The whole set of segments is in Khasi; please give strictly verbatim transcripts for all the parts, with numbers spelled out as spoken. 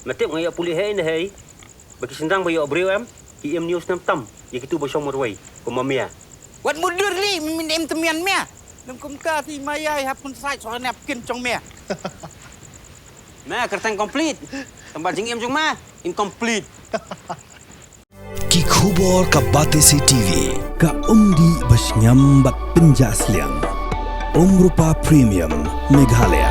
Me tip nga ïoh pule hei ne hei. Ba ki shynrang ba ïoh briew em, ki im news tam tam ïa kitu ba shong marwei kum ma mia. Wat mutdur lei, me im tmian mia. Lem kumta te ma ïai hap kun sait soh ne ap kin jong mia. Me kyrteng complete. Tang ba jingim jong me incomplete. Ki khubor ka Batesi T V. Ka umdih ba shngiam bad pynjah sliang. Umrupa Premium Meghalaya.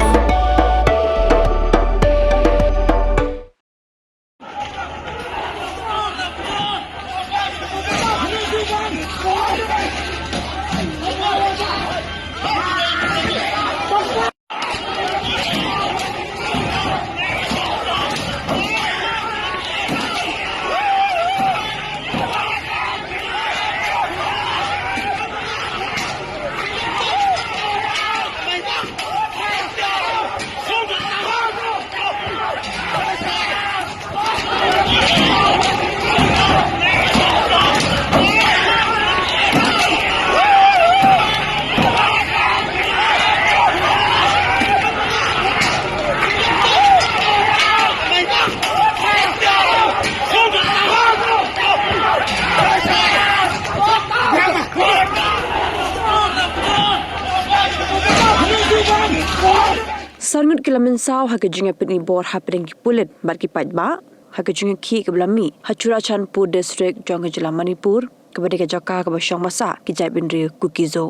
Saw ngut ki la mynsaw ha ka jingïapynbor hapdeng ki pulit bad ki paidbah ha ka jingïakhih kaba la mih ha Churachandpur District jong ka jylla Manipur, kaba dei ka jaka kaba shong basa ki jaitbynriew Kuki-Zo.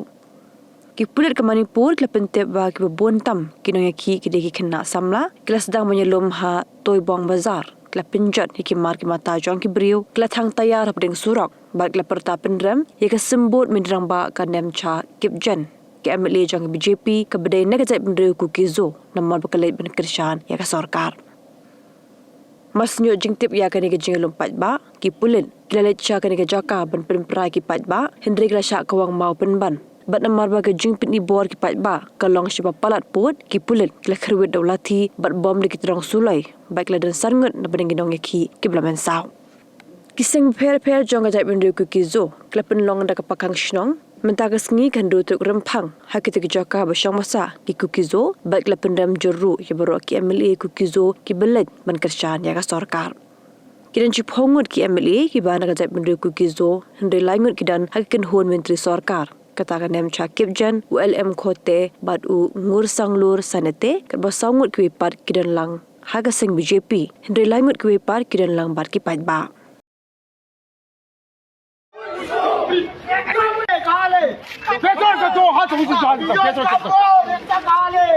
Ki pulit ka Manipur ki la pyntip ba kiba bun tam ki nongïakhih ki dei ki khynnah samla, ki la sdang ban ïalum ha Toibong Bazar, ki la pynjot ïa ki mar ki mata jong ki briew, ki la thang tayar hapdeng surok bad ki la pyrta pynrem ïa ka symbud myn rangbah ka Nemcha Kipgen, ka M L A jong ka B J P kaba dei na ka jaitbynriew Kuki-Zo, namar ba ka leit ban kyrshan ïa ka sorkar. Mar shu ïoh jingtip ïa kane ka jingïalum paidbah, ki pulit ki la leit sha kane ka jaka ban pynpra ïa ki paidbah, hynrei ki la shah kawang maw pynban. Bad namar ba ka jingpynbor ki paidbah ka long shibun palat pud, ki pulit ki la kyrwit da u lathi bad bom da ki tyrong suloi, bad ki la don saw ngut na pdeng ki nongïakhih kiba la mynsaw. Ki seng bapher bapher jong ka jaitbynriew Kuki-Zo ki la pynlong da ka pakhang shnong mynta ka sngi, ka hynriew tarik Rymphang, ha kita ki jaka ba shong basa ki Kuki-Zo, bad ki la pynrem jur ruh ïa baroh ki M L A Kuki-Zo kiba leit ban kyrshan ïa ka sorkar. Ki don shiphew ngut ki M L A kiba na ka jaitbynriew Kuki-Zo, hynrei lai ngut ki don ha ka kynhun myntri sorkar, kata ka Nemcha Kipgen, u L M Khote bad u Ngursanglur Sanete, katba saw ngut kiwei pat ki don lang ha ka seng B J P, hynrei lai ngut kiwei pat ki don lang bad ki paidbah. Ka kam ïa, ka kam ïa. Ka kam ïa.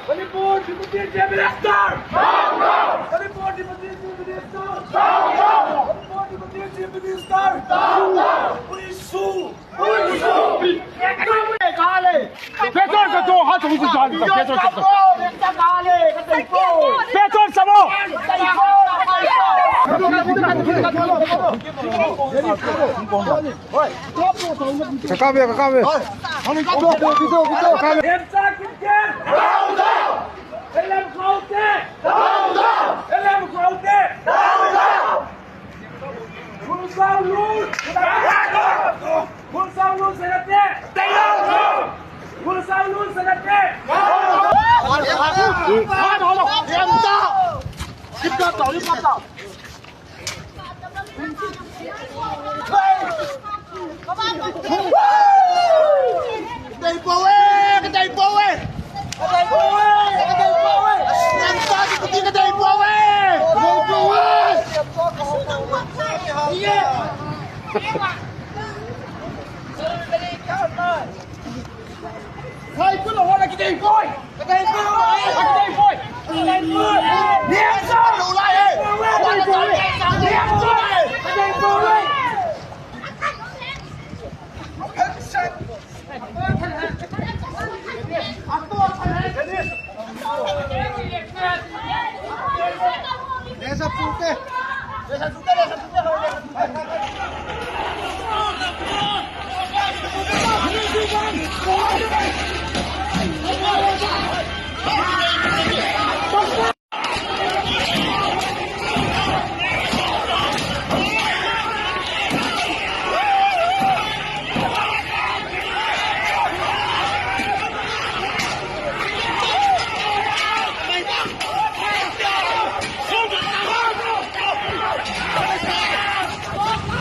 Manipur Deputy Chief Minister! Down! Down! Manipur Deputy Chief Minister! Down! Down! Manipur Deputy Chief Minister! Down! Down! Who is who? Who is who? Petrol ka to, ha, to, to, to, petrol ka to. Petrol sa mo. Ka kam ïa, ka kam ïa. Ka kam ïa.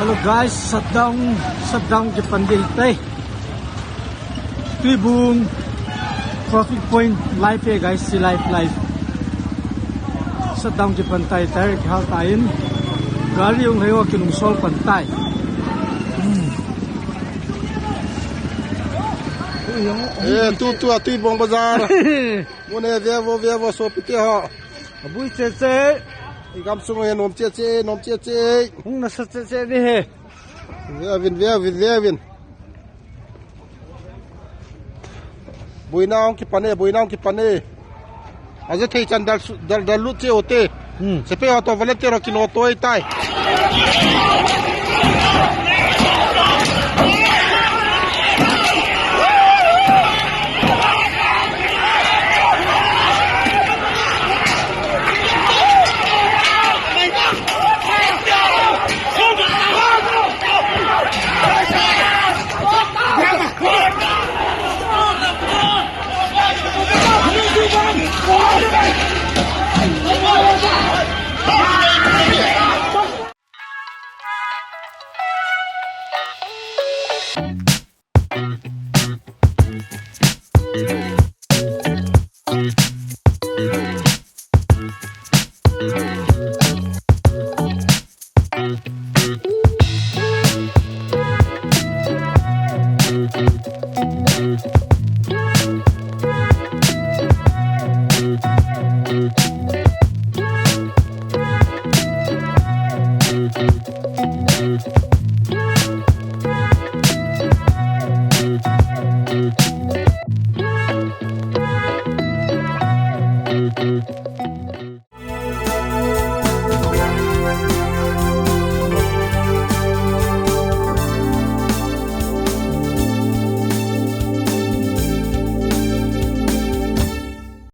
Hello guys, shutdown, shutdown ki pan dei te. Tuibung traffic point live e guys, si live live. Shutdown ki pan tai tai ki hal tain. Gari ong hewa ki nungsol pan tai. Hmm. Eh, tu tu a Tuibong bazar. Mune vevo vevo so pite ho. Abui che che. I kam sung e nom che che, nom che che. Hung na sa che che ni he. Vin, vin, vin, vin, vin. Buina ong ki pane, buina ong ki pane. Aje thei chan dal su-, dal, dal lut che ote. Hmm. Sepe auto volunteer ki no toi tai.